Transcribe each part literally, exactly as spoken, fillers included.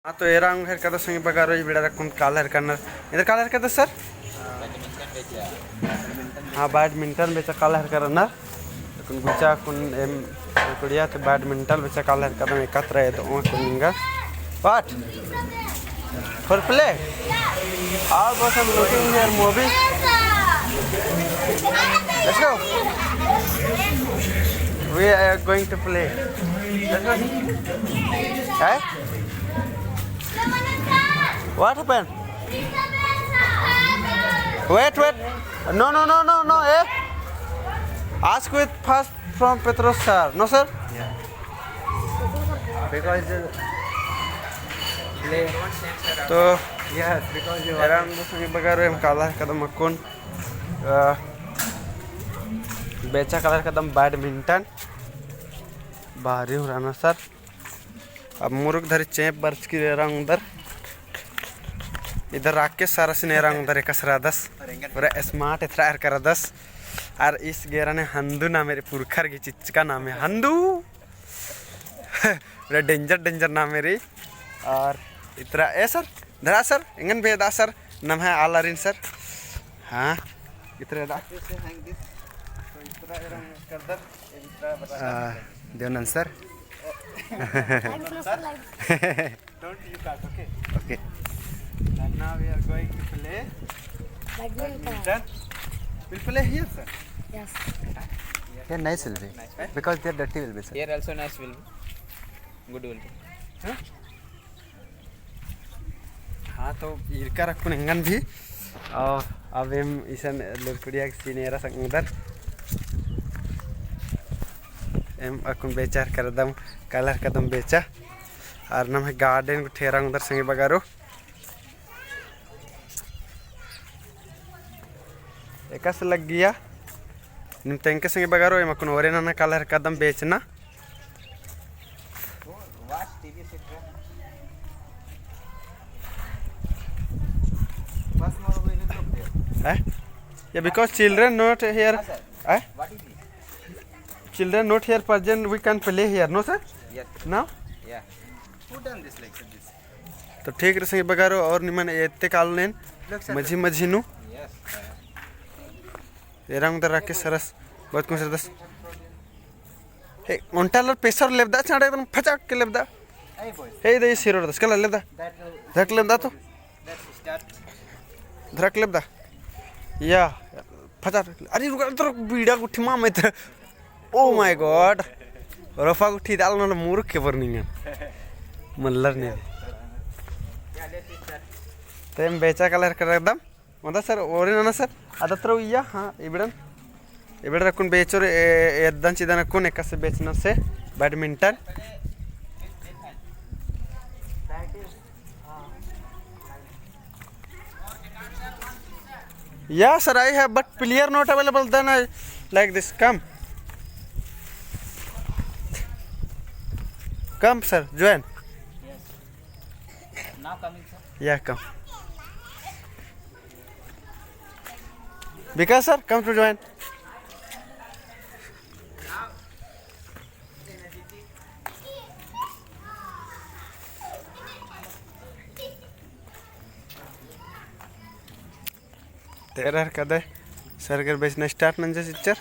हाँ, तो एरा ओंगोर कदस संगी बगरो, ई बेड़ा रखुन काला हेरकनर। इधर काला हेरकदस सर? हाँ, badminton बेचा काला हेरकनर। अक्कुन गुचा अक्कुन एम कुड़िया तो badminton बेचा काला हेरकदम एकत्र है तो ओं कुनिंगा। What? For play? All boys are looking here movie. Let's go. We are going to play. Let's go. Hey? What happened? Wait, wait. No, no, no, no, no, eh? Ask with first from Petros sir. No, sir? Yeah. Because, uh, play. तो yes, because you एरा ओंगोर संगी बगरो एम काला हेरकदम अक्कुन, अ, बेचा काला हेरकदम badminton। बाहरी हुराना सर। अब मुरुक धरी चेंप बरचकी एरा ओंगदर। इधर राकेश सारसिन एरा ओंगदर एकासे रअदस। पूरा smart एथरा हेरकदस। और इस गेरा ने हंदू नामे रई पुरखर गही चिच्चका नामे हंदू। पूरा danger, danger नामे रई। और इतरा, ए सर, धरा सर, एंगन बेदा सर, नम्है आलारिन सर। हाँ, इतरा दा। तो इतरा एरा ओंगदर। आ, देवनंद सर। Don't look at, okay? Okay. And now we are going to play badminton. Badminton. We'll play here, sir. Yes. Here nice will be. Nice, eh? Because there dirty will be, sir. Here also nice will be. Good will be. Huh? हाँ, तो ईरका रखुन एंगन भी। और अब एम इसन लुरकुड़िया के सीन एरा संगदर। एम अक्कुन बेचा हेरकदम, काला हेरकदम बेचा। और नम्है garden गो ठेरा ओंगदर संगी बगरो। एकासे लग्गिया। नीम तेंगके संगी बगरो, एम अक्कुन ओरे नना काला हेरकदम बेचना। Eh? Yeah, because children not here. Eh? Children not here present, we can play here, no sir? Yes. Now? Yeah. Who done this like this? तो ठीक रई संगी बगरो, और निमन एत्ते कालोन एन मझी मझी नू। Yes. एरा ओंगदर राकेश सरस, बहुत कुछ सरदस। हे, ओन्टा लर pressure लेबदा, चाँड़े एकदम फचाक के लेबदा। हे, इदे सिरोर दस, कला लेबदा। धक लेबदा तो। धक लेबदा। या, फचाक। अरे, रुका, तो बीड़ा गुट्ठी मा मित्र। Oh my God। रफा गुट्ठी दाल नल मुरुख के बरनिंगन। मल्लर ने। तेम बेचा काला हेरकदम। ओन्दा सर, ओरे नना सर, अदत्रो इया, हाँ, इबड़न। इबड़ रखुन बेचोर, ए, एद्दन चिदन रखुन, एकासे बेचना से, badminton। Yeah, sir, I have, but player not available, then I like this. Come. Come, sir, join. Yes. Now coming, sir. Yeah, come. Vikas sir, come to join. तेरर कदे सरगर बेचना start नंजा चिच्चर।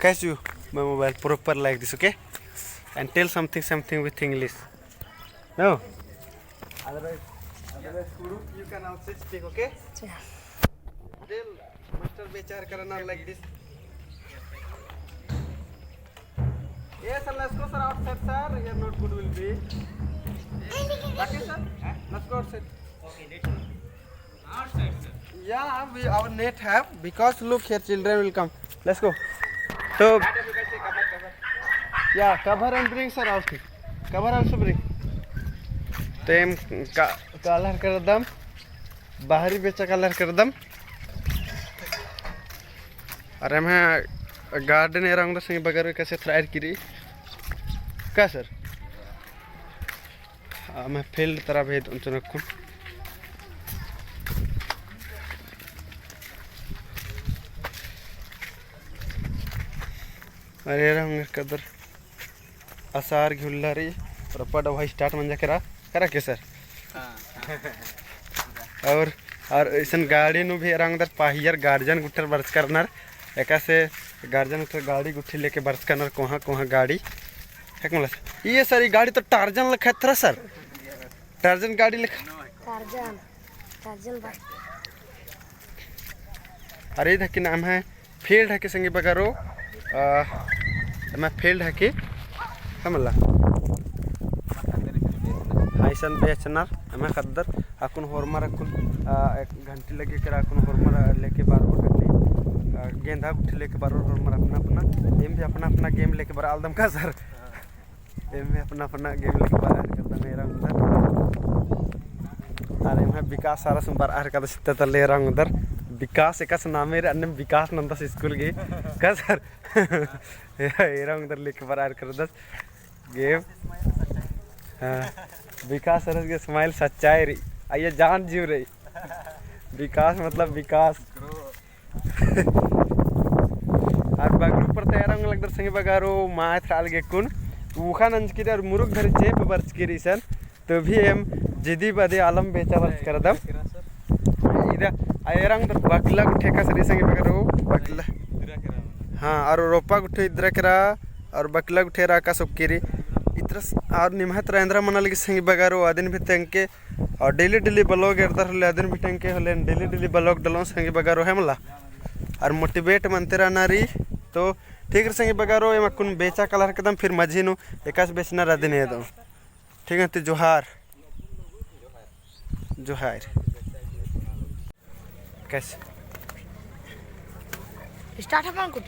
Catch you my mobile proper like this, okay? And tell something, something with English. No? Otherwise, otherwise, Kuru, you can also speak, okay? Tell master बेचार करना like this. Yes, sir, let's go, sir, outside, sir. Here not good will be. What is, sir? Let's go outside. Okay, let's go. Outside, sir. Yeah, we, our net have, because look here, children will come. Let's go. So, yeah, cover and bring, sir, out. Cover also bring. तेम का, काला हेरकदम, बाहरी बेचा काला हेरकदम। अरे मैं garden एरा ओंगदर संगी बगर कैसे थ्रायर किरी का sir? आ, मैं field तरह भेद उनचन रखूँ। अरे एरा ओंगदर कदर असार घी उल्ला रई, रोपा डबहा start मंजा केरा, केरा के सर? हाँ। और, और इसन गाड़ी नू भी एरा ओंगदर पहियर guardian गुट्ठिर बरचका रअनर, एकासे guardian गुट्ठिर गाड़ी गुट्ठी लेके बरचका रअनर, कोहाँ कोहाँ गाड़ी। हेक मला सर? ये सर, ये गाड़ी तो टार्जन लेखा एथरा सर, टार्जन गाड़ी लेखा। टार्जन, टार्जन बस। अरे इद हकी नाम है field हकी संगी बगरो, आ, एम्है field हकी, हेक मला। हाँ, इसन बेचनर, एम्है ख़द्दर, अक्कुन होरमर अक्कुन, आ, एक घंटी लगे केरा अक्कुन होरमर लेके बरओर घंटी, आ, गेंदा गुट्ठी लेके बरओर होरमर अपना अपना, एम भी अपना अपना game लेके बरआ लगदम का सर? एम्है अपना अपना game लेके बरआ केरदम एरा ओंगदर। अरे एम्है विकास सरस बरआ केरदस इत्ता तले एरा ओंगदर। विकास एकासे नामे रई, अन्नेम विकास नन्दस school गही। का सर? एरा ओंगदर लेके बरआ केरदस game। हाँ। विकास सरस गही smile सच्चाई रई। अइय्या जान जीव रई। विकास मतलब विकास। और बगरू पर तो एरा ओंगा लगदर संगी बगरो, माय थ्राल गे कुन, उखा नंजकी रई और मुरुख धरी चेंप बरचकी रई इसन, तो भी एम जिदी बदी आलम बेचा बरचका रअदम। इदा, आ एरा ओंगदर बकला गुट्ठी एकासे रई संगी बगरो, बकला। हाँ, और रोपा गुट्ठी इदरा केरा, और बकला गुट्ठी एरा का सुक्की रई। इतरस, और निम्है तरा एन्दरा मना लगी संगी बगरो, अदिन भी तेंगके और daily daily vlog एरदर होले, अदिन भी तेंगके होले, daily daily vlog डलों संगी बगरो हेक मला। और motivate मनते रअना रई, तो ठीक रई संगी बगरो, एम अक्कुन बेचा कालर केरदम, फिर मझी नू एकासे बेचनर अदिन एदों। ठीक है, तो जोहार। जोहार। कैसे? Start है कौन कुछ?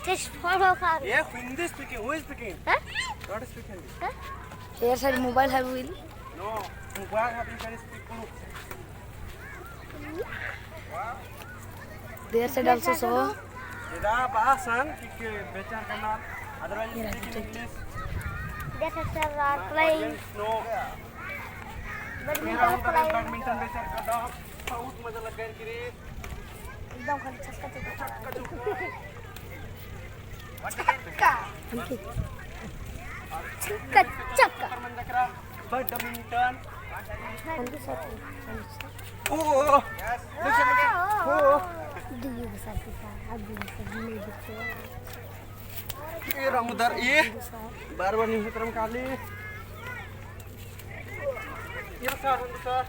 This photo का ये Hindi speaking, who is speaking? Huh? Don't speak Hindi. Huh? Here side mobile है, will. No, mobile have you can speak Urdu. There side also so. Ida bahasa ki, ki bicara kena. Otherwise, speak in English. There side are playing. No. Badminton playing. Badminton बेचर करदम, बहुत मजा लग गया कि रे। एकदम खाली छक्का चौका। छक्का चौका। छक्का। छक्का चौका। Badminton। ओ, ओ, ओ। ओ, ओ। दीदी के साथ था, अब दीदी से नहीं दिखते। ये रंगदार, ये। बार बार नहीं होता रंग काली। ये सर, हम सर।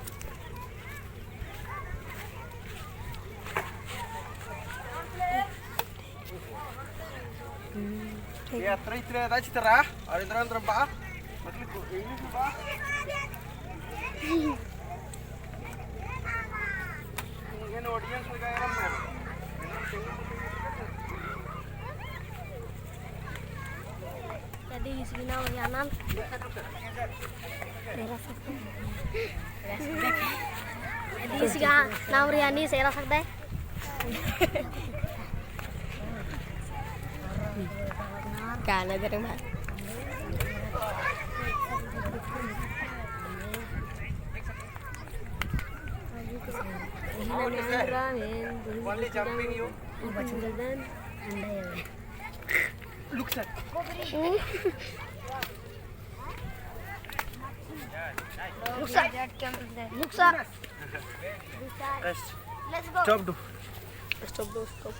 ये अत्रा इत्रा राज तरा, और इधर अंदर बा, मतलब, English बा। Indian audience वगैरह में। यदि इसकी नाम रियाना, यदि इसका नाम रियानी से रख सकता है। काला धर्मा। Only jumping you. Look, sir. Look, sir. Look, sir. Let's go. Stop, do. Stop, do, stop.